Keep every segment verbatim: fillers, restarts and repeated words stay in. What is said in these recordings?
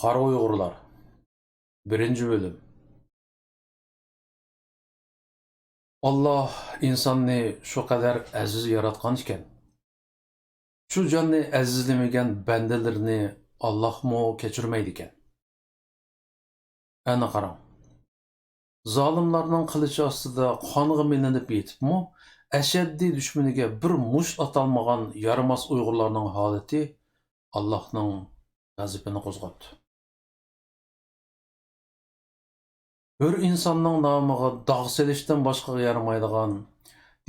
قارا ئۇيغۇرلار. بىرىنچى بۆلۈم. ئاللاھ ئىنساننى شۇ قەدەر ئەزىز ياراتقان ئىكەن. شۇ جاننى ئەزىزلىمىگەن بەندىلىرىنى ئاللاھمۇ كەچۈرمەيدىكەن. ئەنە قاراڭ. زالىملارنىڭ قىلىچى ئاستىدا قانغا مىلىنىپ يېتىپمۇ، ئەشەددىي دۈشمىنىگە بىر مۇشت ئاتالمىغان يارىماس ئۇيغۇرلارنىڭ ھالىتى ئاللاھنىڭ غەزىپىنى قوزغاپتۇ. ھۆر ئىنساننىڭ نامىغا داغ سېلىشتىن باشقىغا يارىمايدىغان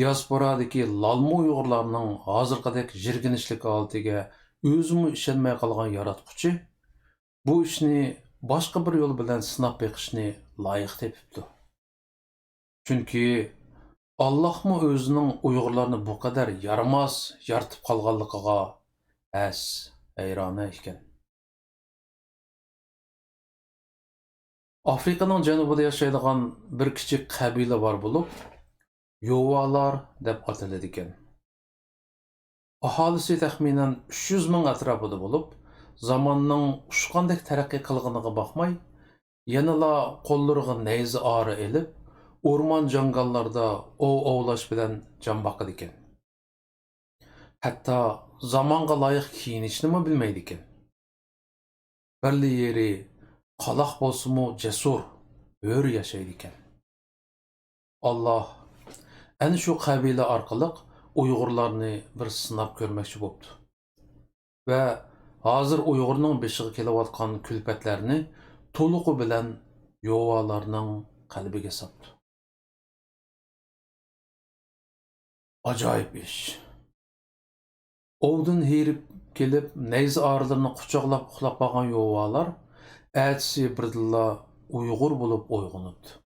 دىياسپورادىكى لالما ئۇيغۇرلارنىڭ ھازىرقىدەك يىرگىنچلىك ھالىتىگە ئۆزىمۇ ئىشەنمەي قالغان ياراتقۇچى بۇ ئىشنى باشقا بىر يول بىلەن سىناپ بېقىشنى لايىق تېپىپتۇ. چۈنكى ئاللاھمۇ ئۆزىنىڭ ئۇيغۇرلارنى بۇ قەدەر يارىماس يارىتىپ قالغانلىقىغا ھەس، ھەيرانە ئىكەن. ئافرىقىنىڭ جەنۇبىدا ياشايدىغان بىر كىچىك قەبىلە بار بولۇپ، يوۋالار دەپ ئاتىلىدىكەن. ئاھالىسى تەخمىنەن ئۈچ يۈز مىڭ ئەتراپىدا بولۇپ، زاماننىڭ ئۇچقاندەك تەرەققىي قىلغىنىغا باقماي، يەنىلا قوللىرىغا نەيزە ئارا ئېلىپ، ئورمان جاڭگاللاردا ئوۋ ئوۋلاش بىلەن جان باقىدىكەن. ھەتتا زامانغا لايىق كىيىنىشنىمۇ بىلمەيدىكەن. بىرلا يېرى قالاق بولسىمۇ جەسۇر، ھۆر ياشايدىكەن. ئاللاھ ئەنە شۇ قەبىلە ئارقىلىق ئۇيغۇرلارنى بىر سىناپ كۆرمەكچى بوپتۇ ۋە ھازىر ئۇيغۇرنىڭ بېشىغا كېلىۋاتقان كۈلپەتلەرنى تولۇقى بىلەن يوۋالارنىڭ قەلبىگە ساپتۇ. ئاجايىپ ئىش. ئوۋدىن ھېرىپ كېلىپ، نەيزە ئارىلىرىنى قۇچاقلاپ ئۇخلاپ قالغان يوۋالار ئەتىسى بىردىنلا ئۇيغۇر بولۇپ ئويغىنىپتۇ.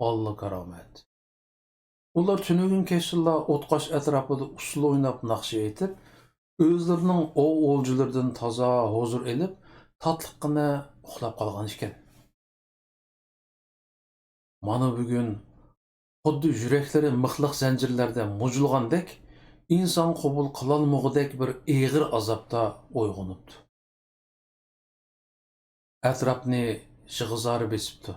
ئاللا كارامەت. ئۇلار تۈنۈگۈن كەچتىنلا ئوتقاش ئەتراپىدا ئۇسسۇل ئويناپ، ناخشا ئېيتىپ، ئۆزلىرىنىڭ ئوۋ-ئولجىلىرىدىن تازا ھۇزۇر ئېلىپ، تاتلىققىنە ئۇخلاپ قالغان ئىكەن. مانا بۈگۈن خۇددى يۈرەكلىرى مىخلىق زەنجىرلەردە مۇجۇلغاندەك، ئىنسان قوبۇل قىلالمىغۇدەك بىر ئېغىر ئازابتا ئويغىنىپتۇ. ئەتراپنى يىغا-زارى بېسىپتۇ.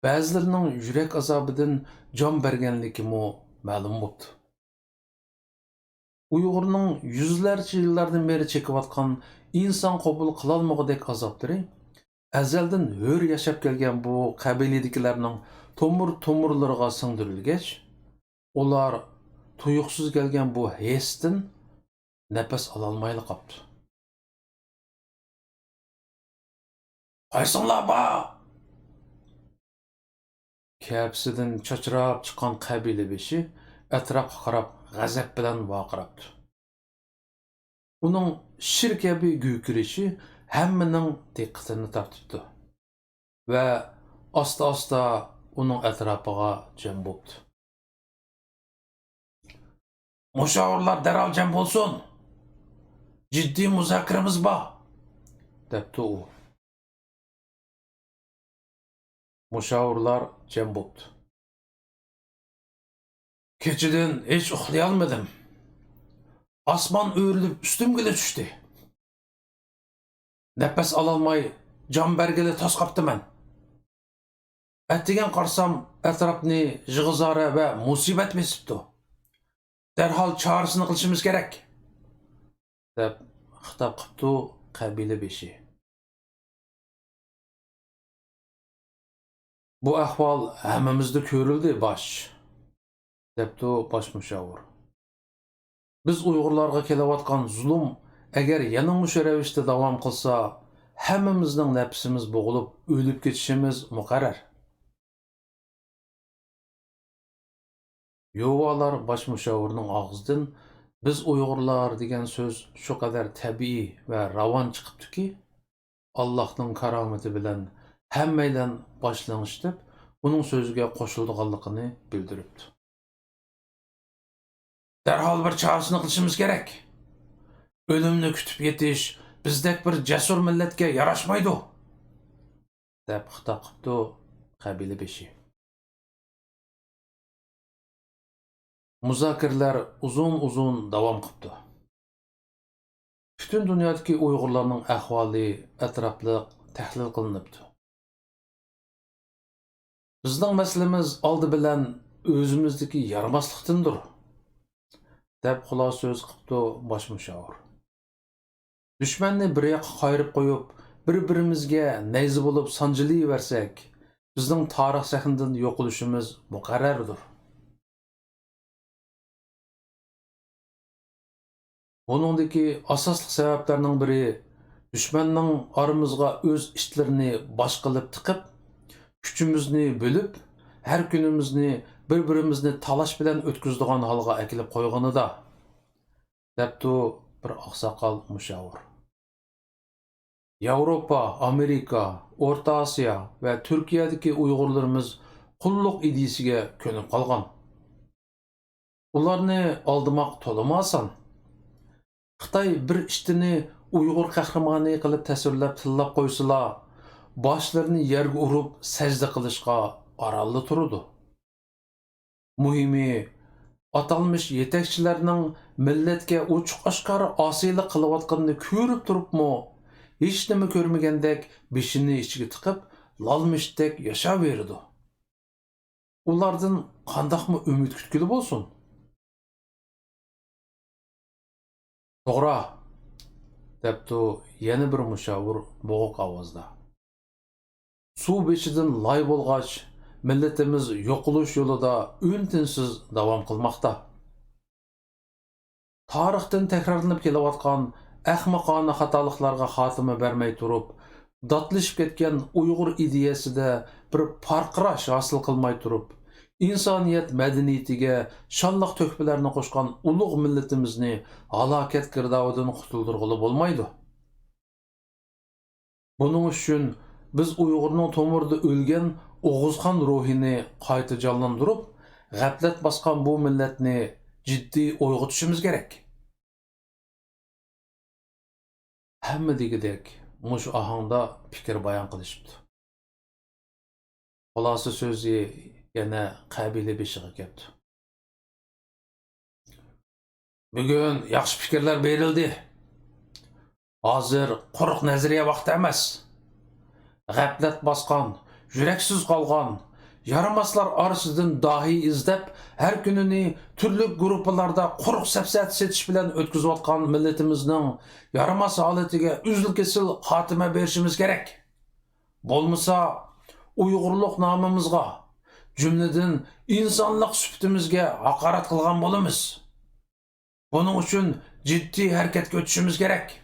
بەزىلىرىنىڭ يۈرەك ئازابىدىن جان بەرگەنلىكىمۇ مەلۇم بوپتۇ. ئۇيغۇرنىڭ يۈزلەرچە يىللاردىن بېرى چېكىۋاتقان ئىنسان قوبۇل قىلالمىغۇدەك ئازابلىرى ئەزەلدىن ھۆر ياشاپ كەلگەن بۇ قەبىلىدىكىلەرنىڭ تومۇر-تومۇرلىرىغا سىڭدۈرۈلگەچ، ئۇلار تۇيۇقسىز كەلگەن بۇ ھېستىن نەپەس ئالالمايلا قاپتۇ. قايسىڭلار بار؟ كەپىسىدىن چاچراپ چىققان قەبىلە بېشى ئەتراپقا قاراپ غەزەپ بىلەن ۋارقىراپتۇ. ئۇنىڭ شىر كەبى گۈركىرىشى ھەممىنىڭ دىققىتىنى تارتىپتۇ ۋە ئاستا-ئاستا ئۇنىڭ ئەتراپىغا جەم بوپتۇ. مۇشاۋىرلار دەرھال جەم بولسۇن! جىددىي مۇزاكىرىمىز بار! دەپتۇ ئۇ. مۇشاۋىرلار جەم بوپتۇ. كېچىدىن ھېچ ئۇخلىيالمىدىم. ئاسمان ئۆرۈلۈپ ئۈستۈمگىلا چۈشتى. نەپەس ئالالماي جان بەرگىلى تاس قاپتىمەن. ئەتىگەن قارىسام، ئەتراپنى يىغا-زارە ۋە مۇسىبەت بېسىپتۇ. دەرھال چارىسىنى قىلىشىمىز كېرەك، دەپ خىتاب قىپتۇ قەبىلە بېشى. بۇ ئەھۋال ھەممىمىزدە كۆرۈلدى، باش، دەپتۇ باش مۇشاۋىر. بىز ئۇيغۇرلارغا كېلىۋاتقان زۇلۇم ئەگەر يەنە مۇشۇ رەۋىشتە داۋام قىلسا، ھەممىمىزنىڭ نەپىسىمىز بوغۇلۇپ ئۆلۈپ كېتىشىمىز مۇقەررەر. يوۋالار باش مۇشاۋىرنىڭ ئاغزىدىن «بىز ئۇيغۇرلار» دېگەن سۆز شۇ قەدەر تەبىئىي ۋە راۋان چىقىپتۇكى، ئاللاھنىڭ كارامىتى بىلەن ھەممەيلەن باش لىڭشىتىپ، ئۇنىڭ سۆزىگە قوشۇلىدىغانلىقىنى بىلدۈرۈپتۇ. «دەرھال بىر چارىسىنى قىلىشىمىز كېرەك. ئۆلۈمنى كۈتۈپ يېتىش بىزدەك بىر جەسۇر مىللەتكە ياراشمايدۇ.» دەپ خىتاب قىپتۇ قەبىلە بېشى. مۇزاكىرىلەر ئۇزۇن-ئۇزۇن داۋام قىپتۇ. پۈتۈن دۇنيادىكى ئۇيغۇرلارنىڭ ئەھۋالى ئەتراپلىق تەھلىل قىلىنىپتۇ. بىزنىڭ مەسىلىمىز ئالدى بىلەن ئۆزىمىزدىكى يارىماسلىقتىندۇر، دەپ خۇلاسە سۆز قىپتۇ باش مۇشاۋىر. دۈشمەننى بىر ياققا قايرىپ قويۇپ، بىر-بىرىمىزگە نەيزە بولۇپ سانجىلىۋەرسەك، بىزنىڭ تارىخ سەھنىدىن يوقىلىشىمىز مۇقەررەردۇر. بۇنىڭدىكى ئاساسلىق سەۋەبلەرنىڭ بىرى، دۈشمەننىڭ ئارىمىزغا ئۆز ئىتلىرىنى باش قىلىپ تىقىپ، كۈچىمىزنى بۆلۈپ، ھەر كۈنىمىزنى بىر-بىرىمىزنى تالاش بىلەن ئۆتكۈزىدىغان ھالغا ئەكېلىپ قويغىنىدا، دەپتۇ بىر ئاقساقال مۇشاۋىر. ياۋروپا، ئامېرىكا، ئورتا ئاسىيا ۋە تۈركىيەدىكى ئۇيغۇرلىرىمىز قۇللۇق ئىدىيىسىگە كۆنۈپ قالغان. ئۇلارنى ئالدىماق تولىمۇ ئاسان. خىتاي بىر ئىتىنى ئۇيغۇر قەھرىمانى قىلىپ تەسۋىرلەپ تىللاپ قويسىلا، باشلىرىنى يەرگە ئۇرۇپ سەجدە قىلىشقا ئارانلا تۇرىدۇ. مۇھىمى، ئاتالمىش يېتەكچىلەرنىڭ مىللەتكە ئوچۇق-ئاشكارا ئاسىيلىق قىلىۋاتقىنىنى كۆرۈپ تۇرۇپمۇ، ھېچنېمە كۆرمىگەندەك بېشىنى ئىچىگە تىقىپ، لالما ئىتتەك ياشاۋېرىدۇ. ئۇلاردىن قانداقمۇ ئۈمىد كۈتكىلى بولسۇن؟ توغرا، دەپتۇ يەنە بىر مۇشاۋىر بوغۇق ئاۋازدا. سۇ بېشىدىن لاي بولغاچ، مىللىتىمىز يوقىلىش يولىدا ئۈن-تىنسىز داۋام قىلماقتا. تارىختىن تەكرارلىنىپ كېلىۋاتقان ئەخمىقانە خاتالىقلارغا خاتىمە بەرمەي تۇرۇپ، داتلىشىپ كەتكەن ئۇيغۇر ئىدىيەسىدە بىر پارقىراش ھاسىل قىلماي تۇرۇپ، ئىنسانىيەت مەدەنىيىتىگە شانلىق تۆھپىلەرنى قوشقان ئۇلۇغ مىللىتىمىزنى ھالاكەت گىردابىدىن قۇتۇلدۇرغىلى بولمايدۇ. بۇنىڭ ئۈچۈن بىز ئۇيغۇرنىڭ تومۇرىدا ئۆلگەن ئوغۇزخان روھىنى قايتا جانلاندۇرۇپ، غەپلەت باسقان بۇ مىللەتنى جىددىي ئويغىتىشىمىز كېرەك. ھەممە دېگۈدەك مۇشۇ ئاھاڭدا پىكىر بايان قىلىشىپتۇ. خۇلاسە سۆزى يەنە قەبىلە بېشىغا كەپتۇ. بۈگۈن ياخشى پىكىرلەر بېرىلدى. ھازىر قۇرۇق نەزەرىيە ۋاقتى ئەمەس. غەپلەت باسقان، يۈرەكسىز قالغان، يارىماسلار ئارىسىدىن داھىي ئىزدەپ، ھەر كۈنىنى تۈرلۈك گۇرۇپپىلاردا قۇرۇق سەپسەتە سېتىش بىلەن ئۆتكۈزۈۋاتقان مىللىتىمىزنىڭ يارىماس ھالىتىگە ئۈزۈل-كېسىل خاتىمە بېرىشىمىز كېرەك. بولمىسا، ئۇيغۇرلۇق نامىمىزغا، جۈملىدىن ئىنسانلىق سۈپىتىمىزگە ھاقارەت قىلغان بولىمىز. بۇنىڭ ئۈچۈن جىددىي ھەرىكەتكە ئۆتۈشىمىز كېرەك.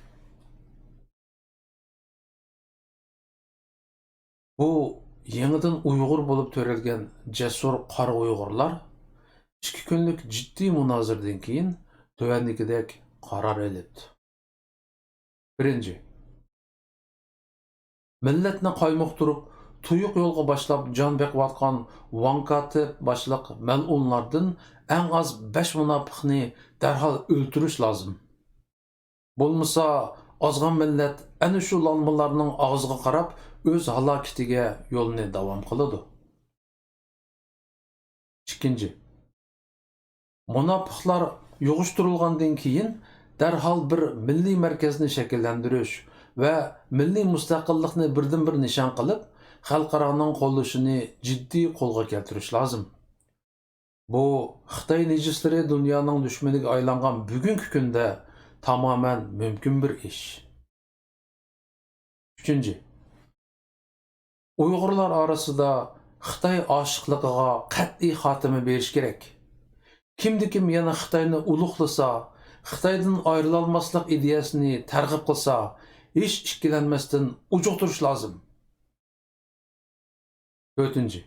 بۇ يېڭىدىن ئۇيغۇر بولۇپ تۆرەلگەن جەسۇر قارا ئۇيغۇرلار ئىككى كۈنلۈك جىددىي مۇنازىرىدىن كېيىن تۆۋەندىكىدەك قارار ئېلىپتۇ. بىرىنچى، مىللەتنى قايمۇقتۇرۇپ، تۇيۇق يولغا باشلاپ جان بېقىۋاتقان ۋاڭ كاتىپ باشلىق مەلئۇنلاردىن ئەڭ ئاز بەش مۇناپىقنى دەرھال ئۆلتۈرۈش لازىم. بولمىسا، ئازغان مىللەت ئەنە شۇ لالمىلارنىڭ ئاغزىغا قاراپ ئۆز ھالاكىتىگە يولنى داۋام قىلىدۇ. ئىككىنچى، مۇناپىقلار يىغىشتۇرۇلغاندىن كېيىن، دەرھال بىر مىللىي مەركەزنى شەكىللەندۈرۈش ۋە مىللىي مۇستەقىللىقنى بىردىنبىر نىشان قىلىپ، خەلقئارانىڭ قوللىشىنى جىددىي قولغا كەلتۈرۈش لازىم. بۇ خىتاي نىجىسلىرى دۇنيانىڭ دۈشمىنىگە ئايلانغان بۈگۈنكى كۈندە تامامەن مۇمكىن بىر ئىش. ئۈچىنچى، ئۇيغۇرلار ئارىسىدا خىتاي ئاشىقلىقىغا قەتئىي خاتىمە بېرىش كېرەك. كىمدە كىم يەنە خىتاينى ئۇلۇغلىسا، خىتايدىن ئايرىلالماسلىق ئىدىيەسىنى تەرغىب قىلسا، ھېچ ئىككىلەنمەستىن ئۇجۇقتۇرۇش لازىم. تۆتىنچى،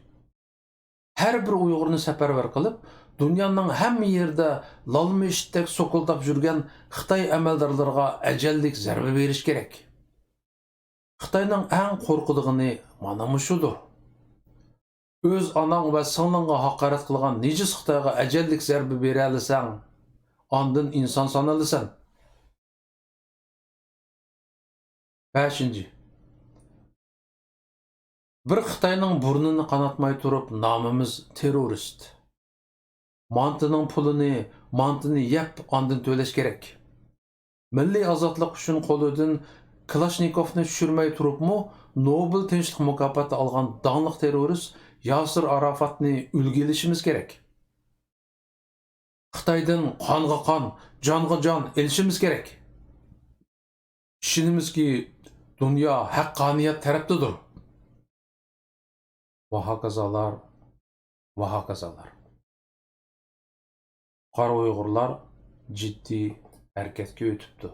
ھەر بىر ئۇيغۇرنى سەپەرۋەر قىلىپ، دۇنيانىڭ ھەممە يېرىدە لالما ئىتتەك سوكۇلداپ يۈرگەن خىتاي ئەمەلدارلىرىغا ئەجەللىك زەربە بېرىش كېرەك. خىتاينىڭ ئەڭ قورقىدىغىنى مانا مۇشۇدۇر. ئۆز ئاناڭ ۋە سىڭلىڭغا ھاقارەت قىلغان نىجىس خىتايغا ئەجەللىك زەربە بېرەلىسەڭ، ئاندىن ئىنسان سانىلىسەن. بەشىنچى، بىر خىتاينىڭ بۇرنىنى قاناتماي تۇرۇپ نامىمىز تېررورىست. مانتىنىڭ پۇلىنى مانتىنى يەپ ئاندىن تۆلەش كېرەك. مىللىي ئازادلىق ئۈچۈن قولىدىن كلاشنىكوفنى چۈشۈرمەي تۇرۇپمۇ، نوبېل تىنچلىق مۇكاپاتى ئالغان داڭلىق تېررورىست ياسىر ئاراپاتنى ئۈلگە ئېلىشىمىز كېرەك. خىتايدىن قانغا قان، جانغا جان ئېلىشىمىز كېرەك. ئىشىنىمىزكى، دۇنيا ھەققانىيەت تەرەپتىدۇر. ۋە ھاكازالار، ۋە ھاكازالار. قارا ئۇيغۇرلار جىددىي ھەرىكەتكە ئۆتۈپتۇ.